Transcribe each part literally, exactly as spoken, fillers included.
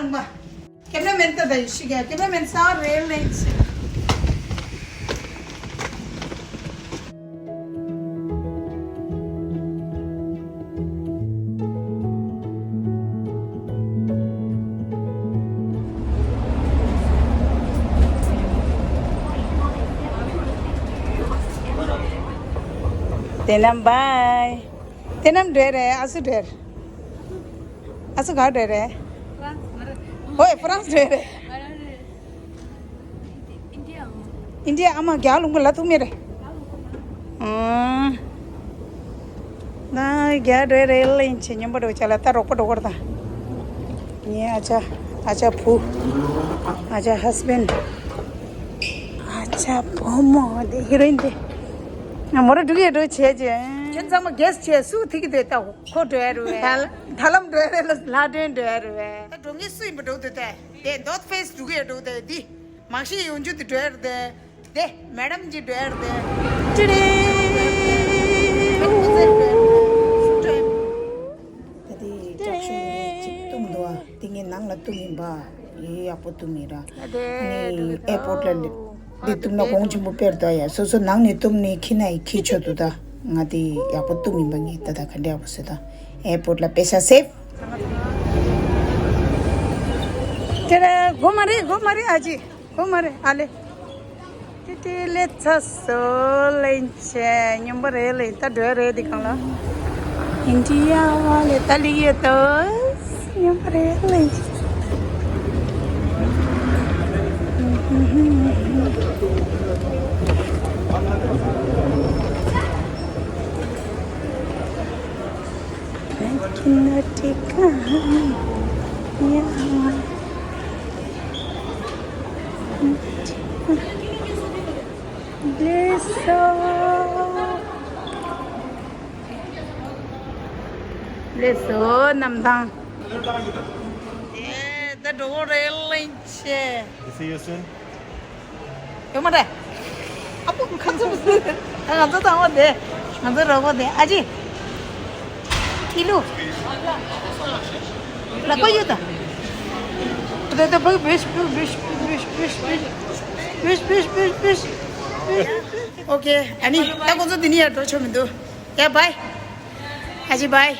Cameraman ད་ད་ཤི་ག་cameraman ས་རེ་ལེན་ཆེ། དེ་ནམ་བྷའི། དེ་ནམ་འདྲེ་རེད། ཨ་སུ་འདྲེ། ཨ་སུ་ག་འདྲེ་རེད། ཧོའི་ཧྥ་རན་སི་འདྲེ་རེད། ཨིན་ཌི་ཡ་ཨ་མ་རྒྱ་ལུང་པ་ལ་ཐུག་མེད་རེད། ཨང་། ན་རྒྱ་འདྲེ་རེད་ལེན་ཆེ་སྙོམས་པ་འགྲོ་ཆ་ལ་ད་རོགས་པ་འགྲོ་གར་ད། ངའི་ཨ་ཅག་ཨ་ཅག་བུ། ཨ་ཅག་ཧས་བྷེན་ཌི། ཨ་ཅག་བུ་མོ་དེ་ཧི་རོ་ཨིན་དེ། ང་མོ་ར་འགྲུག་ཡ་འགྲོ་བྱས་ཀྱི། ཁྱེད་ཚང་མ་གེ་སི་བྱས་སུ་ཐིག་གི་དེ་ལྟ་ཁོ་འགྲོ་ཡ་རུ་བས། ད་ལམ་འགྲོ་ཡ་རེད་ལ་ལྷ་སྒྲོན་འགྲོ་ཡ་རུ་བས། ད་འགྲོ་ངེས་སུ་ཡིན་པ་འགྲོ་དེ་ལྟ་དེ་ནོར་ཐི་ཕེ་སི་འགྲུག་ཡ་འགྲོ་དེ་འདི་མ་གཞི་ཡོང་རྒྱུ་དེ་འགྲོ་ཡ་རུ་དེ། དེ་མེ་ཌམ་གྱི་འགྲོ་ཡ་རེད་དེ། ཅི་རེད། ཁོ་ཚོའི་འགྲོ་ཡ་རེད་སུ་འགྲོ་ཡ། ད་དེ་ཀྲག་ཤོས་ཅིག་བཏུམ་འདུག་ཨ། དེ་ངས་ནང་ལ་བཏུམ་ཡིན་པ། ཡེ་ཡག་པོ་བཏུམ་ཡིན་ར། ཨ་ནི་ཨེར་པོར་ཊི་ལ་ལེ་དེ་བཏུམ་ན་གོང་ཆེན་པོ་དཔེར་ད་ཡ་སོ་སོ་ནང་ནས་བཏུམ་ནས་ཁྱི་ན་ཡི་ཁྱི་ཆོད་དུ་ད། ང་དེ་ཡག་པོ་བཏུམ་ཡིན་པ་ངས་ད་ད་ག་འདྲ་ཡག་པོ་བཟོས་ད། ཨེར་པོར་ཊི་ལ་པེ་ས་སེབ། དེ་ར་སྒོ་མ་རེད་སྒོ་མ་རེད་ཨ་ཅེ། ཁོ་མ་རེད་ཨ་ལེ། ཏི་ཏི་ལེ་ཚ་སོ་ལེན་ཆེ་སྙོམས་པ་རེད་ལེ་ད་འགྲོ་རེད་འདི་གང་ལ། ཨིན་ཌི་ཡ་བ་ལེ་ད་ལི་ཡེ་ཏོ་སྙོམས་པ་རེད་ལེན་ཆེ། ཁྱི་ན་ཏི་ཀ་ཡ། ལེ་སོ། ལེ་སོ་གནམ་ཐང་། ཨེ་ད་འགྲོ་གི་རེད་ལེན་ཆེ། This is Houston. ཡོད་མ་རེད། ཨ་པོ་ཁ་ཚུམ་སུ། ང་ཚོ་དང་བ་དེ། ང་ཚོ་རོགས་པ་དེ་ཨ་ཅེ། ཨི་ལུ། ལག་པ་ཡོད་ད། དེ་དེ་བུ་བུ་བུ། ཨོ་ཀེ་ཨ་ནི་ད་ཁོང་ཚོ་འདི་ནས་ཡར་འགྲོ་ཆོག་མི་འདུག་ཡ་བྷའི། ཨ་ཅེ་བྷའི།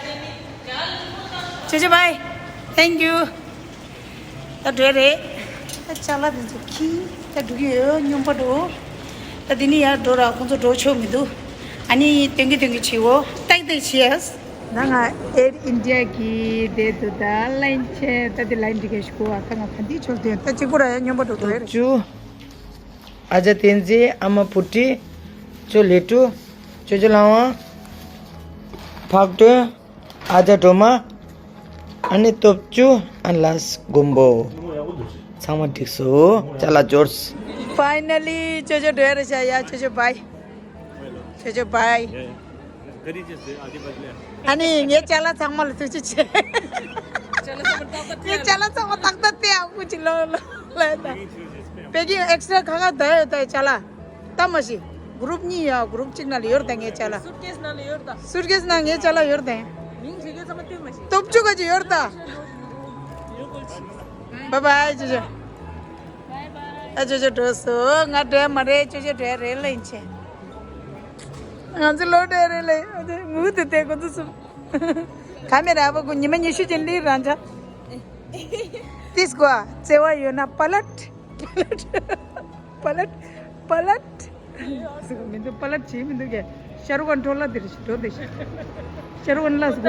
ཅེ་ཅེ་བྷའི། Thank you. ད་འགྲོ་རེད། ད་ཅ་ལག་དེ་ཚོ་ཁྱི་ད་འགྲོ་གི་ཡོད་སྙོམས་པ་འགྲོ། ད་འདི་ནས་ཡར་འགྲོ་ར་ཁོང་ཚོ་འགྲོ་ཆོག་མི་འདུག་ཨ་ནི་སྟོན་གི་སྟོན་གི་བྱེད་འོ་ཏག་ཏག་བྱེད་ཡ། ད་ང་ཨེར་ཨིན་ཌི་ཡ་གི་དེ་དུ་ད་ལན་ཆེ་ད་དེ་ལན་འགྲིག་གི་ཞུ་གོ་ཨ་ད་ང་ཕན་དེ་ཆོག་དེ་ད་གཅིག་པོ་ར་ཡ་སྙོམས་པ་འགྲོ་འགྲོ་ཡ་རེད། ཨ་ཅག་བསྟན་འཛིན། ཨ་མ་བུ་ཁྲིད། ཅོ་ལེ་ཀྲུ། ཅོ་ཅོ་ལང་བ། ཕག་གྲུ། ཨ་ཅག་སྒྲོལ་མ། ཨ་ནི་སྟོབས་བཅུ། ཨ་ནི་ལ་སི་མགོན་པོ། ཚང་མ་འགྲིག་སོང་། ཅ་ལག་འབྱོར། ཕའི་ན་ལི་ཅོ་ཅོ་འགྲོ་ཡ་རེད་ཤག་ཡ་ཅོ་ཅོ་བྷའི། ཅོ་ཅོ་བྷའི། ཨ་ནི་ངའི་ཅ་ལག་ཚང་མ་ལ་ཐུགས་རྗེ་ཆེ། ངའི་ཅ་ལག་ཚང་མ་ཏག་ཏག་སྟེ་ཨ་ཁུ་ཅིག་ལོ་ལོ་ལོ་ད། པེ་ཀིང་ཨེག་སི་ཊ་ར་ཁ་ཁ་ད་ཡོད་ད་ཅ་ལག་ད་མ་ཤི། གུ་རུབ་གཉིས་ཡོད། གུ་རུབ་གཅིག་ནང་ལ་ཡོད་ད་ངའི་ཅ་ལག་སུཊ་ཀེ་སི་ནང་ལ་ཡོད་ད། སུཊ་ཀེ་སི་ནང་ངའི་ཅ་ལག་ཡོད་ད། མིང་ཞིག་གི་ཚང་མ་ལྟོས་མ་ཤི། སྟོབས་བཅུ་ག་ཅིག་ཡོད་ད། བྷའི་བྷའི་ཅོ་ཅོ། བྷའི་བྷའི། ཨ་ཅོ་ཅོ་འགྲོ་སོང་། ང་འགྲོ་ཡ་མ་རེད། ཅོ་ཅོ་འགྲོ་ཡ་རེད་ལེ་ཡིན་ཆེ། ང་ཚོ་ལོ་འགྲོ་ཡ་རེད་ལེ། ཨ་ཅེ་མུ་དེ་དེ་ཁོ་ཚོ་གསུམ། ག་མེད་ར་བ་གུ་ཉི་མ་ཉི་ཤུ་ཅན་ལི་རང་ཅག་ཏིས་གོ་བརྩེ་བ་ཡོད་ན་པ་ལད། པ་ལད། པ་ལད། མི་འདུག་པ་ལད་བྱེད་མི་འདུག་གས། ཤ་རུ་ཁ་འཕྲོ་བརླག་དེ་རེད་ཤི་འགྲོ་དེ་ཤི། ཤ་རུ་ཁ་བརླག་སོང་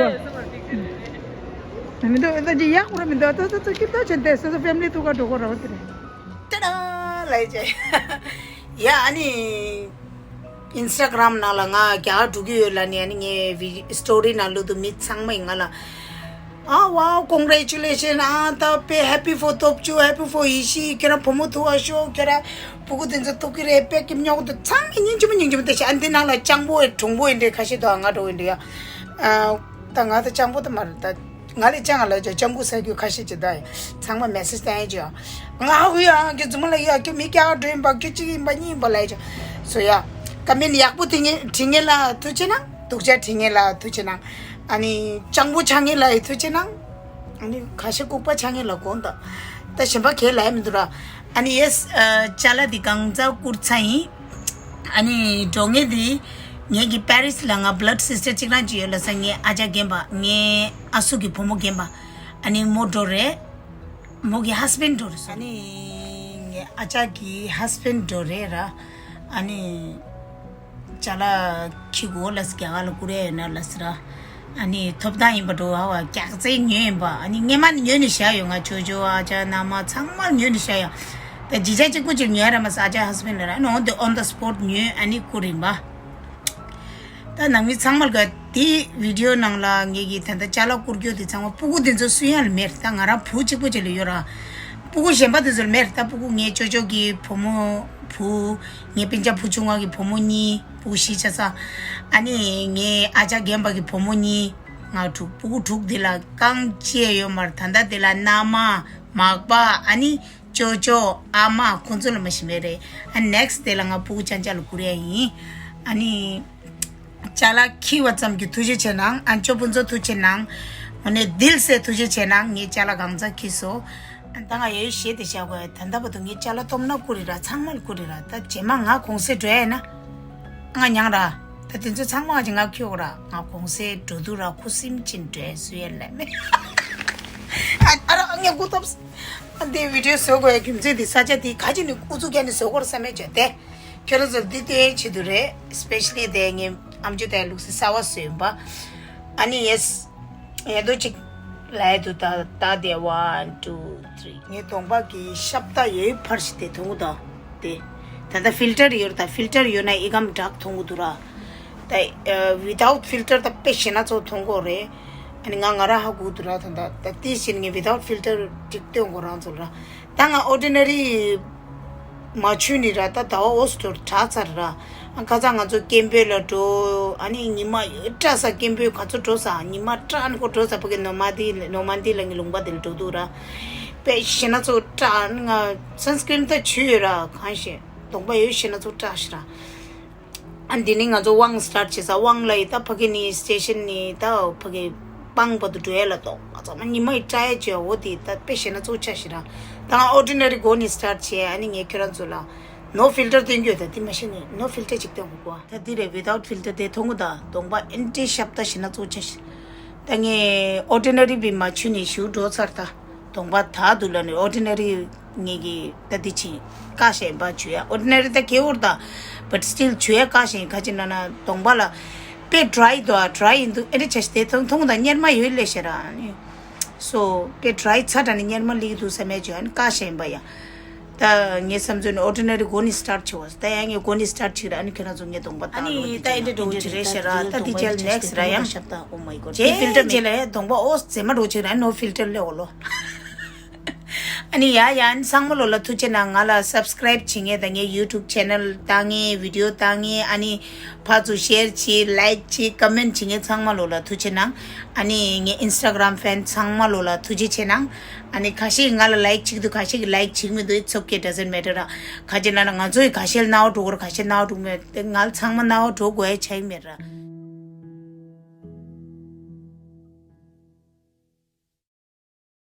གོ། མི་འདུག་ཨེ་ད་ཅི་ཡག་པོ་ར་མི་འདུག་ཨ་ད་ད་ད་སྐྱིད་ཐག་ཆོད་དེ་སོ་སོ་ཕེ་མི་ལི་ཐུག་ག་འགྲོ་གོ་ར་བ་དེ་རེད། ཏེ་ད་ལའི་ཅེ། ཡ་ཨ་ནི། ཨིན་སི་ཊ་གྷ་རམ་ནང་ལ་ང་རྒྱ་གར་འགྲོ་གི་ཡོད་ལབ་ནས་ཨ་ནི་ངའི་བི་སི་ཊོ་རི་ནང་ལོགས་དུ་མི་ཚང་མས་ང་ལ། ཨ་ཝའོ་ཀོང་གྷ་རེ་ཅུ་ལེ་ཤན། ཨ་ད་དཔེ་ཧེ་པི་ཕོར་སྟོབས་བཅུ། ཧེ་པི་ཕོར་ཡེ་ཤེས། ཁྱེད་རང་བུ་མོ་ཐུག་པ་ཤོག་ཁྱེད་རང་བུ་གུ་དེ་ཚོ་ཐུག་གི་རེད། དཔེ་སྐྱིད་ཉོག་དུ་ཚང་མས་སྙིང་རྗེ་མོ་སྙིང་རྗེ་མོ་དེ་བྱས། ཨ་འདི་ནང་ལ་སྤྱང་པོ་ཨེ་གྲུང་པོ་ཨེ་འདྲ་ཁ་ཤས་འདུག་ཨ་ང་འགྲོ་ཨེ་འདྲ་ཡ། ཨ་ད་ང་ད་སྤྱང་པོ་ད་མ་རེད་ད། ང་ལས་སྤྱང་ང་ལ་ཅོ་སྤྱང་པོ་ཟེར་རྒྱུ་ཁ་ཤས་ཅིག་ད་ཡ། ཚང་མ་མེ་སེ་ཇི་བཏང་ཡ་ཅོ། ང་ཧུ་ཡ་ཁྱོད་རྫུན་མ་ལ་ཡ་ཁྱོད་མི་སྐྱ་འགྲོ་ཡིན་པ་ཁྱོད་གཅིག་ཡིན་པ་གཉིས་ཡིན་པ་ལ་ཡ་ཅོ། སོ་ཡ། ཀ་མེན་ཡག་པོ་དེ་ངས་བྲིས་ངེས་ལ་ཐུགས་ཆེ་གནང་། སྡུག་ཅག་བྲིས་ངེས་ལ་ཐུགས་ཆེ་གནང་། ཨ་ནི་སྤྱང་པོ་ཆགས་ངེས་ལ་ཡི་ཐུགས་ཆེ་གནང་། ནི་ཁ་ཤས་ལྐུགས་པ་ཆགས་ངེས་ལ་དགོངས་དག་ད་གཞན་པ་གས་ལ་ཡ་མི་འདུག་ར། ཨ་ནི་ཡེས། ཅ་ལག་འདི་གང་ཙམ་བསྐུར་ཚར་ཡིན། ཨ་ནི་འགྲོ་ངེས་འདི། ངེད་ཀྱི་པེ་རིས་ལ་ང་blood sister གཅིག་རང་གཅིག་ཡོད་ལ་ས། ངའི་ཨ་ཅག་རྒན་པ། ངའི་ཨ་སུ་གི་བུ་མོ་རྒན་པ། ཨ་ནི་མོ་འགྲོ་རེད། མོ་གི་husband འགྲོ་རེད་སོ། ཨ་ནི་ངའི་ཨ་ཅག་གི་husband འགྲོ་རེད་ར། ཨ་ནི། ཅ་ལག་ཁྱི་གོ་ལ་སི་རྒྱ་གར་ལ་བསྐུར་ཡ་ཡོད་ན་ལ་སི་ར། ཨ་ནི་ཐོབ་ཐང་ཡིན་པ་འགྲོ་བ་བ་རྒྱག་རྩེ་ཉོས་ཡིན་པ། ཨ་ནི་སྔས་མ་ནི་ཉོས་ནས་བཞག་ཡོད། ང་ཅོ་ཅོ་ཨ་ཅག་མནའ་མ་ཚང་མ་ཉོས་ནས་བཞག་ཡོད། ད་ཇི་ཅག་གཅིག་པུ་ཅིག་ཉོས་ར་མ་ས། ཨ་ཅག་husband ལ་ར་ཨ་ནི་on the on the spot ཉོས། ཨ་ནི་བསྐུར་ཡིན་པ། ད་ནང་མི་ཚང་མ་ལ་དེ་video ནང་ལ་ངེད་ཀྱི་ད་ལྟ་ཅ་ལག་བསྐུར་རྒྱུ་དེ་ཚང་མ་སྤུ་གུ་དེ་ཚོ་སུ་ཡང་ལ་མེད། ད་ང་རང་བུ་གཅིག་པུ་ཅིག་ལ་ཡོད་ར། སྤུ་གུ་གཞན་པ་དེ་ཚོ་ལ་མེད། ད་སྤུ་གུ་ངའི་ཅོ་ཅོ་གི་བུ་མོ་བུ། ངའི་སྤུན་ཀྱག་བུ་ཆུང་བ་གི་བུ་མོ་གཉིས། སྤུ་གུ་བཞི་ཆགས་ས། ཨ་ནི་ངའི་ཨ་ཅག་རྒན་པ་གི་བུ་མོ་གཉིས། ང་དྲུག་སྤུ་གུ་དྲུག་འདི་ལ་རྐང་གཅིག་ཡོད་མ་རེད། ད་ལྟ་འདི་ལ་མནའ་མ། མག་པ། ཨ་ནི་ཅོ་ཅོ། ཨ་མ། ཁོང་ཚོ་ལ་མ་ཤི་མེད་རེད། ཨ་next day ལ་ང་སྤུ་གུ་ཅན་ཅག་ལ་བསྐུར་ཡ་ཡིན། ཨ་ནི། ཅ་ལག་ཁྱི་བ་ཙམ་གྱི་ཐུགས་རྗེ་ཆེ་གནང་། ཨ་ཅོ་ཕུན་ཚོགས་ཐུགས་རྗེ་གནང་། ཨ་ནི་དིལ་སེ་ཐུགས་རྗེ་ཆེ་གནང་། ངའི་ཅ་ལག་གང་ཚ་ཁྱི་སོ། ཨ་ད་ང་ཡོད་ཞེས་དེ་བྱ་དགོས། ད་ལྟ་བར་དུ་ངའི་ཅ་ལག་སྟོབས་ན་བསྐུར་རེད་ར། ཚང་མ་ལ་བསྐུར་རེད་ར། ད་རྗེས་མ་ང་གོང་སེ་འགྲོ་ཡ་ན། ང་མྱང་ར། ད་དེ་ཚོ་ཚང་མ་ཅིག་ང་ཁྱོད་ར། ང་གོང་སེ་འགྲོ་དུས་ར་ཁུ་སིམ་ཅིན་འགྲོ་སུ་ཡ་ལ་མེད། ཨ་ཨ་ར་ངས་གོ་ཐོབ། ཨ་འདི་video བཟོ་དགོས་ཡ་རྒྱུ་མཚན་འདི་ས་ཆ་འདི་ག་ཅིག་ནས་ཨུ་ཚུགས་རྒྱག་ནས་བཟོ་དགོས་རེད་བསམ་མེད་བྱས་ཏེ། ཁྱོད་རང་ཚོར་འདི་སྟོན་ཆེད་དུ་རེད། Especially དེ་ངའི་ཨམ་ཅོག་དེ་ལུགས་སྲོལ་གསར་བ་བཟོས་ཡིན་པ། ཨ་ནི་ཡེས། ཡ་དོ་ཅིག་ལ་ཡ་དུ་ད་ད་དེ་one two three ངའི་གདོང་པ་གི་ཤབ་ད་ཡོད་ཕར་ཞིག་དེ་མཐོང་གི་འདུག་དེ། ད་ལྟ་filter ཡོད་རེད། ད་filter ཡོད་ན་ཨི་ཀམ་dark མཐོང་གི་འདུག་ར། ད་without filter ད་དཔེ་ཞེ་ན་ཚོ་མཐོང་གི་རེད། ཨ་ནི་ང་ང་ར་ཧ་གོ་འདུག་ར། ད་ད་ད་དེ་བཞིན་ངས་without filter ཅིག་སྟོན་གོ་རང་ཚོ་ལ། ད་ང་ordinary མ་ཆུ་ནི་ར། ད་ཟླ་བ་འོ་སུ་དོར་དྲག་ཚར་ར། ཨ་ཁ་ཚ་ང་ཚོ་སྐད་འབོད་ལ་འགྲོ། ཨ་ནི་ཉི་མ་ཡོད་དྲག་ས་སྐད་འབོད་ག་ཚོད་འགྲོ་ས། ཉི་མ་དྲག་ནི་ཁོ་འགྲོ་ས་ཕ་གི་ནོ་མ་དི་ནོ་མ་དི་ལ་ངི་ལུང་པ་དེ་ལ་འགྲོ་འདུག་ར། དཔེ་ཞེ་ན་ཚོ་དྲག་ང་sunscreen ད་ཆུ་ཡོད་ར། གང་ཤེས་གདོང་པ་ཡོད་ཞེ་ན་ཚོ་དྲག་ཤི་ར། ཨ་འདི་ནི་ང་ཚོ་དབང་start བྱེད་ས། དབང་ལ་ཡི་ད་ཕ་གི་ནི་station ནི་ད་ཕ་གི་སྤང་བར་དུ་འགྲོ་ཡ་ལ་གཏོང་ང་ཚང་མ་ཉི་མ་ཡི་སྐྲ་ཡ་བྱས་འོ་དེ་ད་དཔེ་ཞེ་ན་ཚོ་ཆ་ཤི་ར། ད་ང་ordinary སྒོ་ནི་start བྱས། ཨ་ནི་ངས་ཁྱོད་རང་ཚོ་ལ་no filter སྟོན་རྒྱུ་ད་དེ་མ་ཤེས་ནི་no filter ཅིག་སྟོན་དགོས་གོ། ད་འདི་རེད། without filter དེ་མཐོང་གི་ད་གདོང་པ་ཨེ་འདྲའི་ཤབ་ད་ཞེ་ན་ཚོ་ཆ་ཤི། ད་ངས་ordinary བི་མ་ཆུ་ནི་ཞུ་འགྲོ་ཚར་ད། གདོང་པ་དག་འདུག་ལ་ནི་ordinary ངེད་ཀྱི་ད་འདི་ཕྱིན་ཀ་ཞན་པ་བྱུ་ཡ། ordinary ད་གེ་འོར་ད། but still བྱུ་ཡ་ཀ་ཞན་ཁ་ཅིག་ན་ན་གདོང་པ་ལ་དཔེ་dry འདུག་ཨ། dry ཡིན་འདུག་ཨེ་འདྲ་བྱ་ཞིག་དེ་མཐོང་མཐོང་ད་གཉེར་མ་ཡོད་ལེ་ཤ་ར་ནི། so དཔེ་dry ཚ་དྲ་ནི་གཉེར་མ་ལིག་འདུག་ས་མེད་བྱུ་ཡ་ནི་ཀ་ཞན་པ་ཡ། ད་ངའི་བསམ་ཚུལ་ནི་ordinary གོ་ནི་start བྱེད་བ། ད་ཡ་ངའི་གོ་ནི་start བྱེད་ར་ཨ་ནི་ཁྱེད་རང་ཚོ་ངའི་གདོང་པ་ད་ཨ་ནི་ད་ཨེ་འདྲ་འགྲོ་གི་རེད་ཤ་ར། ད་འདི་ཅལ་next ར་ཡ། ཇེ་ཕིལ་ཊར་མེད་ལ་ཡ་གདོང་པ་ཨོ་ཟེ་མ་འགྲོ་ཆེ་ར་ནོ་ཕིལ་ཊར་ལེ་འོ་ལོ། ཨ་ནི་ཡ་ཡ་ཨ་ནི་ཚང་མ་ལོ་ལ་ཐུགས་ཆེ་གནང་། ང་ལ་subscribe བྱེད་མཁན་དང་ངའི་YouTube channel ལྟ་མཁན་video ལྟ་མཁན་ཨ་ནི་ཕར་ཚུར་share བྱེད་like བྱེད་comment བྱེད་མཁན་ཚང་མ་ལོ་ལ་ཐུགས་ཆེ་གནང་། ཨ་ནི་ངའི་Instagram fan ཚང་མ་ལོ་ལ་ཐུགས་རྗེ་ཆེ་གནང་། ཨ་ནི་ཁ་ཤས་ང་ལ་like བྱེད་འདུག་ཁ་ཤས་ཀྱི་like བྱེད་མི་འདུག it's okay doesn't matter ར། ཁ་ཅིག་ན་ན་ང་ཚོ་ཡི་ཁ་ཤས་ལ་རྣ་བ་འགྲོ་གོ་ར་ཁ་ཤས་རྣ་བ་འགྲོ་མེད་དེ་ང་ལ་ཚང་མ་རྣ་བ་འགྲོ་དགོས་ཡ་ཆ་ཡི་མེད་ར།